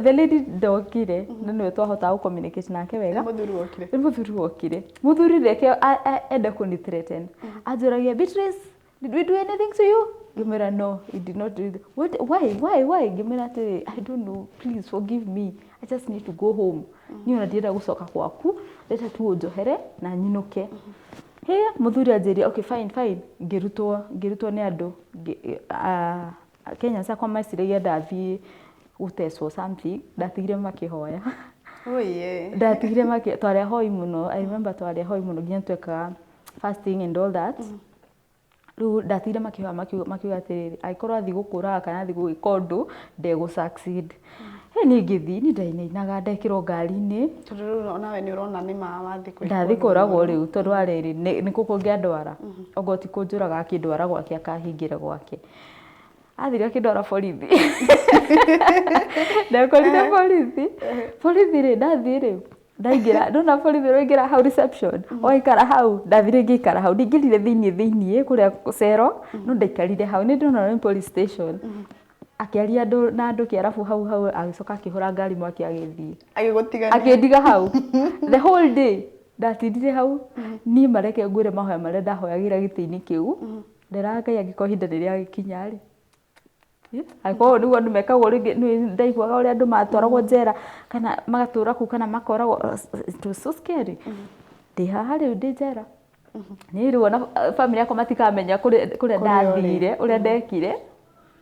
The lady ndokire, no nĩwe twahotaga gũ communicate nake wega. Mũthuri wokire. Nĩ mũthuri wokire. Mũthuri reke ende kũni threaten, anjũragia, "Beatrice, did we do anything to you?" Ngĩmwĩra, "No, you did not do it." "What? Why, why, why?" Ngĩmwĩra atĩrĩ, "I don't know, please forgive me, I just need to go home. Niĩ ona ndirenda gũcoka gwaku, reta tu ũnjohere na nyinũke." He mũthuri anjĩria, "Okay, fine, fine." Ngĩrutwo nĩ andũ. Kenya akwa meciragia ndathiĩ gũtecwo something. Ndatigire makĩhoya. Oye. Ndatigire makĩ twarĩ ahoi mũno. I remember twarĩ ahoi mũno, nginya twekaga fasting and all that. Rĩu ndatigire makĩhoya, makiuga atĩrĩrĩ, angĩkorwo athiĩ gũkũraga kana athiĩ gwĩka ũndũ, ndegũ succeed. He niĩ ngĩthiĩ, niĩ ndainainaga ndekĩrwo ngari-inĩ. Tondũ rĩu onawe nĩ ũrona nĩ ma wathiĩ kwĩkwo. Ndathiĩ ũndũ kũragwo mũũru. Rĩu tondũ warĩrĩ nĩ kũ kũngĩandwara okorwo ti kũnjũraga, akĩndwara gwake, akahingĩra gwake. Athire akĩndwara borithi, ndekorire borithi. Borithi rĩ, ndathiĩ rĩ, ndaingĩra, ndona borithi ũraingĩra hau reception, ũgaikara hau. Ndathire ngĩikara hau, ndingĩrire thĩiniĩ kũrĩa cero, no ndaikarire hau, nĩ ndona nĩ police station. Akĩaria andũ na andũ kĩarabu hau hau, agĩcoka akĩhũra ngari mwaki, agĩthiĩ. Agĩgũtigania. Akĩndiga hau the whole day. Ndatindire hau niĩ. Mareke ngwĩre, mahoya marĩa ndahoyagĩra gĩtĩ-inĩ kĩu, nderaga Ngai angĩkorwo ihinda rĩrĩa gĩkinya rĩ, angĩkorwo ũũ nĩguo andũ mekagwo rĩngĩ. Nĩ ndaiguaga ũrĩa andũ matwaragwo njera kana magatũra kũu kana makoragwo. It was so scary. Ndĩ haha rĩu, ndĩ njera niĩ rĩu, ona family yakwa matikamenya kũrĩa Kũrĩa ũrĩ. Ndathire, ũrĩa ndekire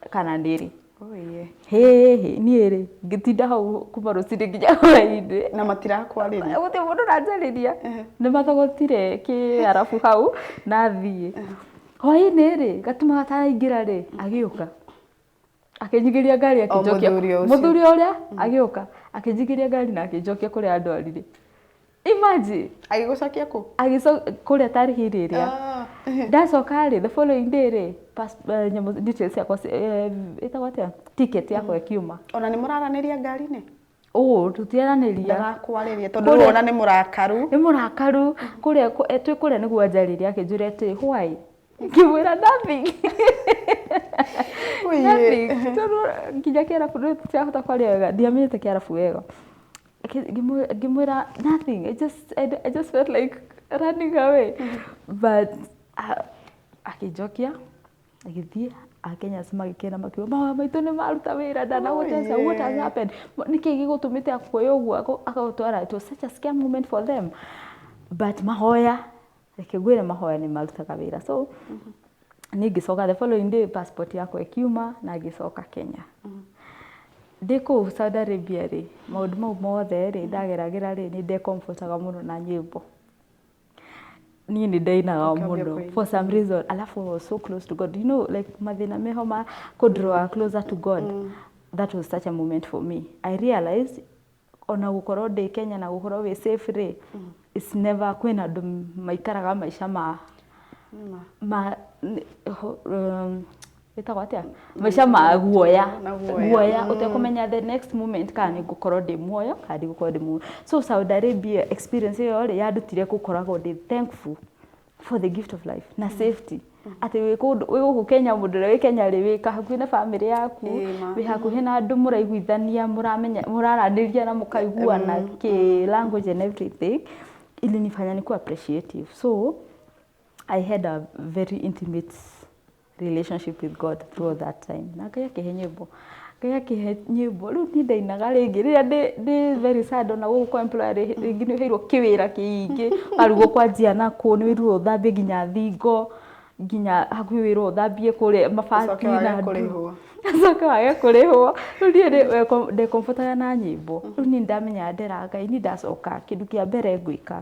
kana nĩrĩ. Oye. Hĩhĩ, niĩ rĩ, ngĩtinda hau kuma rũcinĩ nginya hwainĩ. Na matirakwarĩria? Gũtirĩ mũndũ ũranjarĩria. Nĩ mathogotire kĩarabu hau na thiĩ. Hwainĩ rĩ, gatuma gataraingĩra rĩ, agĩũka akĩnjingĩria ngari, akĩnjokia. Mũthuri ũcio. Mũthuri ũrĩa agĩũka akĩnjingĩria ngari na akĩnjokia kũrĩa andwarire. Imagine. Agĩgũcokia kũ? Kũrĩa tarĩhĩrĩ ĩrĩa. Ah. Ndacoka rĩ, the following day rĩ, nyamũ details ciakwa ĩtagwo atĩa, ticket yakwa ĩkiuma. Ona nĩ mũraranĩria ngari-inĩ? Ũ tũtiaranĩria. Ndarakwarĩria tondũ rĩu ona nĩ mũrakaru. Nĩ mũrakaru. Kũrĩa twĩ kũrĩa nĩguo anjarĩria, akĩnjũria atĩ why. Ngĩmwĩra nothing. Ũiye. Nothing, tondũ nginya kĩarabu rĩu tũtirahota kwaria wega, ndiamenyete kĩarabu wega. Ngĩmwĩra nothing, I just felt like running away. But akĩnjokia, agĩthiĩ. Akenya magĩkena, makiuga mahoya maitũ nĩ maruta wĩra, ndanagũteca. What has happened? Nĩkĩ gĩgũtũmĩte akuoya ũguo agagũtwara? It was such a scare moment for them, but mahoya, reke ngwĩre, mahoya nĩ marutaga wĩra. So niĩ ngĩcoka the following day, passport yakwa ĩkiuma na ngĩcoka Kenya. Ndĩ kũu Saudi Arabia rĩ, maũndũ mau mothe rĩ ndageragĩra rĩ, nĩ ndecomfortaga mũno na nyĩmbo. Niĩ nĩ ndainaga Ũkĩambia mũno kũina. for some reason. Alafu I was so close to God, like mathĩna meho ma kũ-draw closer to God. That was such a moment for me. I realized ona gũkorwo ndĩ Kenya na gũkorwo wĩ safe rĩ, it's never, kwĩna andũ maikaraga maica ma Ma. ma ĩtagwo atĩa, maica ma guoya. Na guoya. Guoya ũtekũmenya the next moment kana nĩ ngũkorwo ndĩ muoyo kana ndigũkorwo ndĩ muoyo. So Saudi Arabia experience ĩyo rĩ, yandutire gũkoragwo ndĩ thankful for the gift of life na safety, atĩ wĩ kũndũ wĩ gũkũ Kenya, mũndũ ũrĩa wĩ Kenya rĩ, wĩ hakuhĩ na family yaku, Ĩĩ ma. wĩ hakuhĩ na andũ mũraiguithania, mũramenya, mũraranĩria na mũkaiguana kĩ language and everything. Ilinifanya nikuwa appreciative. So I had a very intimate Relationship with God through that time, na Ngai akĩhe nyĩmbo, Ngai akĩhe nyĩmbo. Rĩu niĩ ndainaga rĩngĩ rĩrĩa ndĩ very sad, ona gũkũ kwa employer rĩngĩ nĩ ũheirwo kĩwĩra kĩingĩ, warugwo kwanjia nakũ, nĩ wĩrirwo ũthambie nginya thingo, nginya hakuhĩ wĩrwo ũthambie kũrĩa mabati. Ũcoke wage na kũrĩhwo. Ũcoke wage kũrĩhwo. Rĩu niĩ ndecomfortaga na nyĩmbo. Rĩu niĩ ndamenyaga ndera Ngai, niĩ ndacoka, kĩndũ kĩa mbere ngwĩka,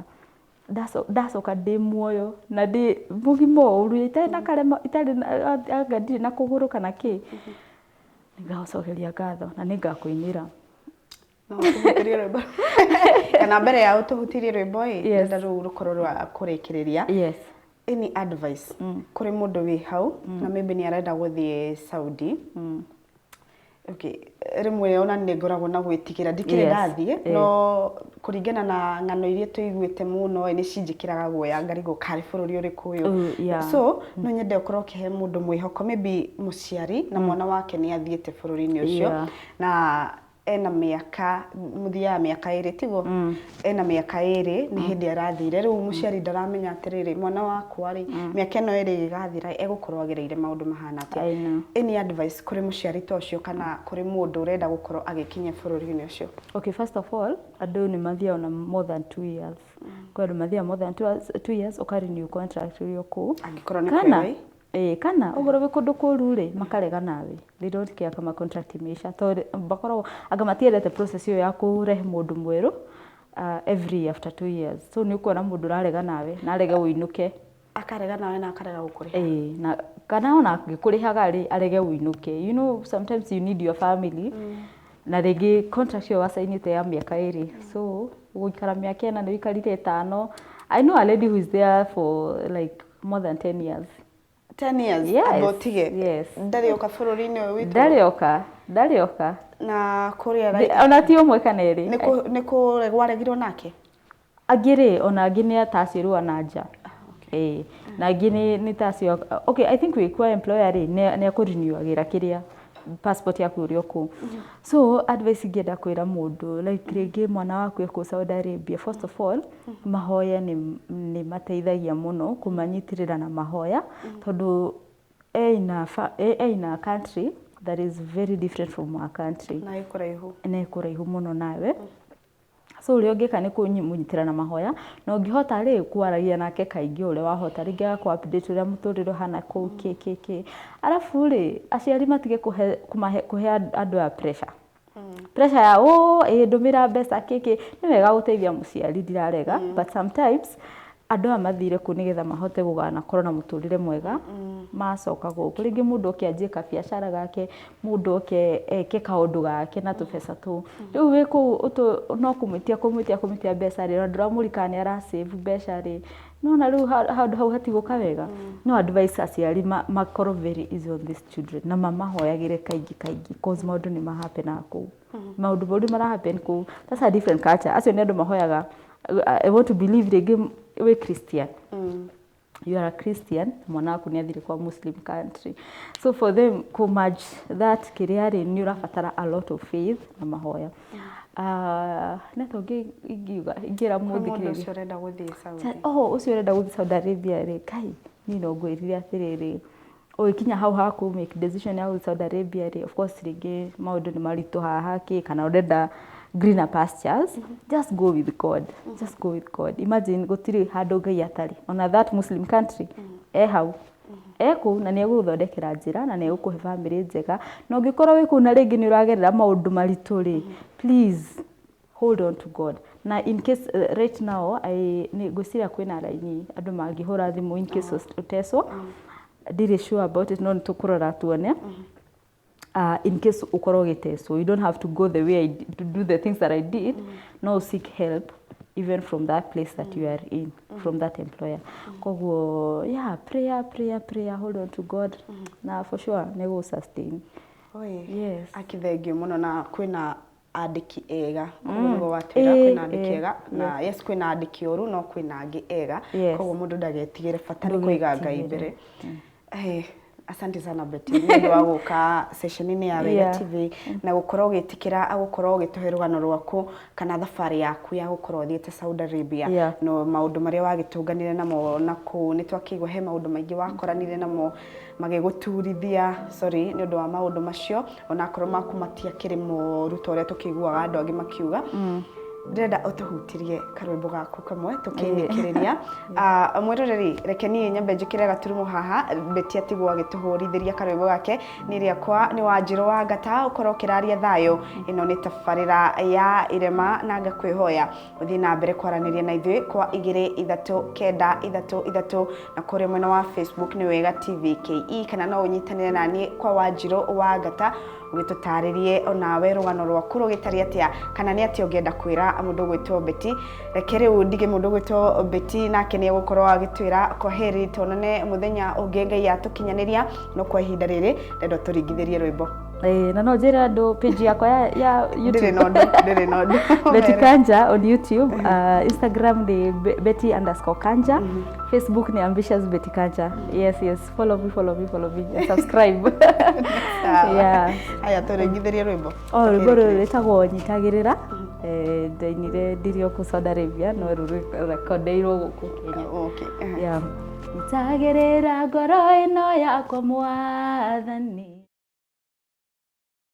ndacoka ndĩ muoyo na ndĩ mũgima ũũ, itarĩ na karema, itarĩ na anga ndirĩ na kũgũrũ kana kĩ, nĩngagũcokeria ngatho na nĩngakũinĩra. No ũtũhutĩrie rwĩmbo kana mbere ya ũtũhutirie rwĩmbo ĩ? Yes. Ndĩrenda rũu rũkorwo rwa kũrĩkĩrĩria. Yes. Any advice kũrĩ mũndũ wĩ hau na maybe nĩ arenda gũthiĩ Saudi? Okay, rĩmwe ona nĩ ngoragwo na gwĩtigĩra, ndikĩrĩ ndathiĩ, no kũringana na ng'ano iria tũiguĩte mũno ĩ, nĩ cinjĩkĩraga guoya, ngarigwo karĩ bũrũri ũrĩkũ ũyũ. So no nyende ũkorwo ũkĩhe mũndũ mwĩhoko, maybe mũciari na mwana wake nĩ athiĩte bũrũri-inĩ ũcio na ena mĩaka mũthia ya mĩaka 2, tiguo? Ena mĩaka 2 nĩ hĩndĩ arathire. Rĩu mũciari ndaramenya atĩrĩrĩ, mwana wakwa rĩ, mĩaka ĩno 2 ĩgathira egũkorwo agereire maũndũ mahana atĩa. I know. Any advice kũrĩ mũciari ta ũcio kana kũrĩ mũndũ ũrenda gũkorwo agĩkinya bũrũri-inĩ ũcio? Okay, first of all, andũ nĩ mathiaga na more than 2 years. Kwĩ andũ mathiaga more than 2 years, 2 years ũka renew contract ũrĩ o kũu. Angĩkorwo nĩ Kana kwega. Ĩĩ, kana ũkorwo wĩ kũndũ kũru rĩ, makarega nawe. They don't care kama contract imeisha, tondũ makoragwo anga matiendete process ĩyo ya kũrehe mũndũ mwerũ every after 2 years. So nĩ ũkuona mũndũ ũrarega nawe na arege ũinũke. Akarega nawe na akarega gũkũrĩha. Ĩĩ, na kana ona angĩkũrĩhaga rĩ, arege ũinũke. Sometimes you need your family. Na rĩngĩ contract ĩyo wacainĩte ya mĩaka 2, so gũikara mĩaka 4, nĩ ũikarire 5. I know a lady who is there for like more than 10 years. 10 years? Yes, Amba ũtige. Yes. Ndarĩ oka bũrũri-inĩ ũyũ witũ? Ndarĩ oka, ndarĩ oka. Na kũrĩa Ona ti ũmwe kana erĩ. Nĩ kũregwo aregirwo nake? Angĩ rĩ, ona angĩ nĩ ta acio rĩu ana nja. Ĩĩ, na angĩ nĩ ta acio. Okay, I think wĩ kwa employer rĩ, nĩ akũrenewagĩra kĩrĩa passport yaku ũrĩ o kũu. So advice ingĩenda kwĩra mũndũ, like rĩngĩ mwana waku e kũu Saudi Arabia, first of all, mahoya nĩ mateithagia mũno, kũmanyitĩrĩra na mahoya, tondũ e in a country that is very different from our country. Na ĩ kũraihu. Na ĩ kũraihu mũno nawe. So ũrĩa ũngĩka nĩ kũmũnyitĩra na mahoya, na ũngĩhota rĩ, kwaragia nake kaingĩ ũrĩa wahota, rĩngĩ agakũ update ũrĩa mũtũrĩre ũhana kũu, kĩ kĩ kĩ. Arabu rĩ, aciari matige kũhe kũmahe kũhe andũ aya pressure, pressure ya ũ ĩ ndũmĩra mbeca kĩ kĩ. Nĩ wega gũteithia mũciari, ndirarega, but sometimes andũ aya mathire kũu nĩgetha mahote gũganakorwo na mũtũrĩre mwega macoka gũkũ. Rĩngĩ mũndũ oke anjie kabiacara gake, mũndũ oke eke kaũndũ gake na tũbeca tũu. Rĩu wĩ kũu no kũmwĩtia kũmwĩtia kũmwĩtia mbeca rĩ, ona ndũramũririkana nĩ ara save mbeca rĩ, nona rĩu handũ hau hatigũka wega. No advice aciari makorwo very easy on these children na mamahoyagĩre kaingĩ kaingĩ, cause maũndũ nĩ mahapenaga kũu, maũndũ moru mara happen kũu. That's a different culture. Acio nĩ andũ mahoyaga. I want to believe rĩngĩ wĩ Christian, you are a Christian, mwana waku nĩ athire kwa Muslim country, so for them kũ merge that kĩrĩa rĩ, nĩ ũrabatara a lot of faith na mahoya. Nĩ atĩa ũngĩ ingiuga ingĩra Kwĩ mũndũ mũthikĩrĩria? Ũcio ũrenda gũthiĩ Saudi. Oh, ũcio ũrenda gũthiĩ Saudi Arabia rĩ, kai niĩ no ngwĩrire atĩrĩrĩ, ũgĩkinya hau haku make decision ya gũthiĩ Saudi Arabia rĩ, of course rĩngĩ maũndũ nĩ maritũ haha kĩ, kana ũrenda greener pastures, just go with God, just go with God. Imagine gũtirĩ handũ Ngai atarĩ, ona that Muslim country e hau, e kũu, na nĩ egũgũthondekera njĩra na nĩ egũkũhe bamĩrĩ njega. Na ũngĩkorwo wĩ kũu na rĩngĩ nĩ ũragerera maũndũ maritũ rĩ, please hold on to God. Na in case right now nĩ ngwĩciria kwĩna raini andũ mangĩhũra thimũ in case ũtecwo, ndirĩ sure about it, no nĩ tũkũrora tuone. In case ũkorwo ũgĩtecwo, you don't have to go the way I did, to do the things that I did. No seek help even from that place that you are in, from that employer. Koguo yeah, prayer, prayer, prayer, hold on to God, na for sure nĩ gũ sustain. Oi. Yes. Akithengio mũno na kwĩna andĩki ega, koguo nĩguo watwĩra kwĩna andĩki ega na yes, kwĩna andĩki oru, no kwĩna angĩ ega. Koguo mũndũ ndagetigĩre, bata nĩ kũiga Ngai Ndũgetigĩre. mbere. Eh, Asante sana Betty nĩ ũndũ wa gũka session-inĩ ya Wega TV na gũkorwo ũgĩtĩkĩra gũkorwo ũgĩtũhe rũgano rwaku kana thabarĩ yaku ya gũkorwo ũthiĩte Saudi Arabia. No maũndũ marĩa wagĩtũnganire namo na kũu, nĩ twakĩigua he maũndũ maingĩ wakoranire namo magĩgũturithia, sorry nĩ ũndũ wa maũndũ macio, onakorwo maku matiakĩrĩ moru ta ũrĩa tũkĩiguaga andũ angĩ makiuga. Ndĩrenda ũtũhutirie karwĩmbo gaku kamwe tũkĩinĩkĩrĩria. Ah, mwĩroreri, reke niĩ nyambe njĩkĩre gaturumo haha, Betty atigwo agĩtũhũrithĩria karwĩmbo gake. Niĩ rĩakwa nĩ Wanjirũ wa Ngata, ũkorwo ũkĩraria thayũ. Ĩno nĩ tabarĩra ya Irema na ngakwĩhoya ũthiĩ na mbere kwaranĩria na ithuĩ kwa 2 3 9 3 3, na kũrĩa mwena wa Facebook nĩ Wega TV KE, kana no ũnyitanĩre na niĩ kwa Wanjirũ wa Ngata ũgĩtũtarĩrie onawe rũgano rwaku rũgĩtariĩ atĩa, kana nĩ atĩa ũngĩenda kwĩra mũndũ ũgwĩtwo Betty. Reke rĩu ndige mũndũ ũgwĩtwo Betty nake nĩ egũkorwo agĩtwĩra kwaheri, tuonane mũthenya ũngĩ Ngai atũkinyanĩria, no kwa ihinda rĩrĩ ndenda tũringithĩrie rwĩmbo. Ĩĩ, na no njĩre andũ page yakwa ya Ndĩrĩ YouTube. na ũndũ, ndĩrĩ na ũndũ. Betty Kanja on YouTube, Instagram ni Betty underscore Kanja, Facebook ni Ambitious Betty Kanja. Yes, follow me, follow me, follow me, and subscribe. Sawa. Haya, tũringithĩrie rwĩmbo. O rwĩmbo rũrũ rwĩtagwo Nyitagĩrĩra. Ndainire ndiri o kũu Saudi Arabia, no rũrũ rekondeirwo gũkũ Kenya. Okay. Yeah. Nyitagĩrĩra ngoro ĩno yakwa mwathani.